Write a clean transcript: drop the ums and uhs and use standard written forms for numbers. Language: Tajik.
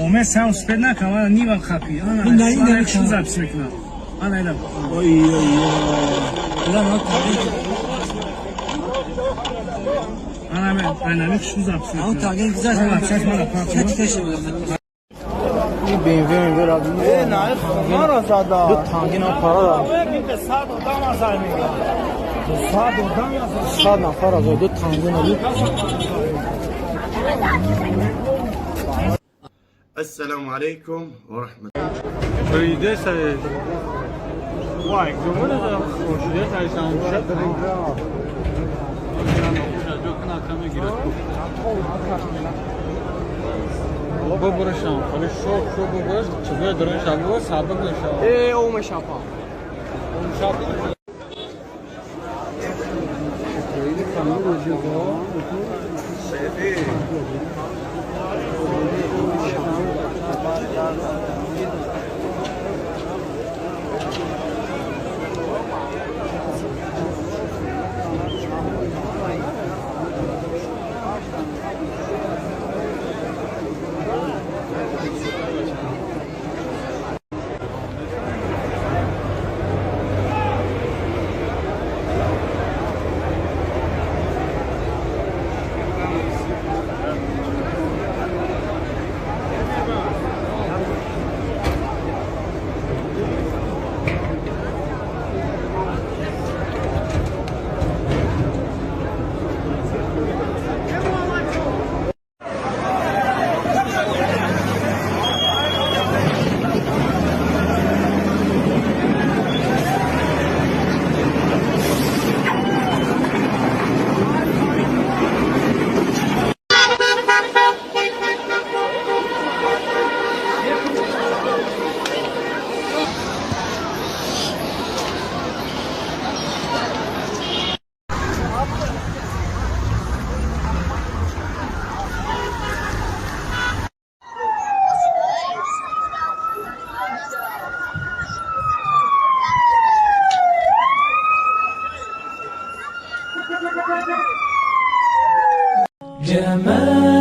Оме сам успеть накам, ана нива хапи. Ана, ана шу запись мекунам. Ана ила. Ой ой ой. Ила ма тагин. Ана мен, ана ми шу запись мекунам. Ан тагин гузашт. Ана чаш мана пак. این BMW را نه خونه را زده. دو تانگین ها پارا دارم. صد آدم از صد آدم از 100 نفر از دو تانگین ها. السلام عليكم ورحمة بریده سر وای زمان خورشیده سرش تمام شد. ببرشم خیلی شوک شوک ببرش چیزای درون شب بود سبک نشد. ای اوم شپا. اون شب جمال.